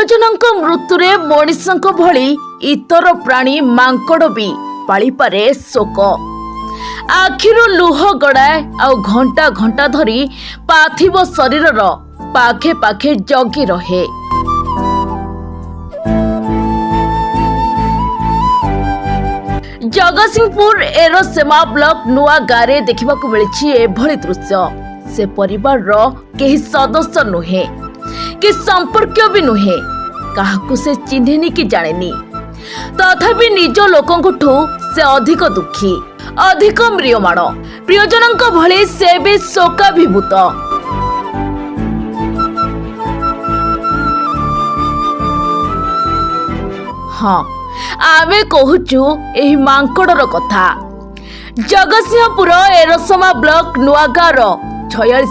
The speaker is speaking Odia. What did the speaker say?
ପ୍ରିୟଜନଙ୍କ ମୃତ୍ୟୁରେ ମଣିଷଙ୍କ ଭଳି ଇତର ପ୍ରାଣୀ ମାଙ୍କଡ଼ ବି ପାଳିପାରେ ଶୋକ। ଆଖିରୁ ଲୁହ ଗଡ଼ାଏ ଆଉ ଘଣ୍ଟା ଘଣ୍ଟା ଧରି ପାର୍ଥିବ ଶରୀରର ପାଖେ ପାଖେ ଜଗି ରହେ। ଜଗତସିଂହପୁର ଏରସେମା ବ୍ଲକ ନୂଆ ଗାଁରେ ଦେଖିବାକୁ ମିଳିଛି ଏଭଳି ଦୃଶ୍ୟ। ସେ ପରିବାରର କେହି ସଦସ୍ୟ ନୁହେଁ କି ସମ୍ପର୍କୀୟ ବି ନୁହେଁ, କାହାକୁ ସେ ଚିହ୍ନେନି କି ଜାଣେନି। ତଥାପି ନିଜ ଲୋକଙ୍କଠୁ ସେ ଅଧିକ ଦୁଃଖୀ, ଅଧିକ ମ୍ରିୟମାଣ। ପ୍ରିୟଜନଙ୍କ ଭଳି ସେ ବି ଶୋକାଭିଭୂତ। ହଁ, ଆମେ କହୁଛୁ ଏହି ମାଙ୍କଡ଼ର କଥା। ଜଗତସିଂହପୁର ଏରସମା ବ୍ଲକ ନୂଆଗାଁର 46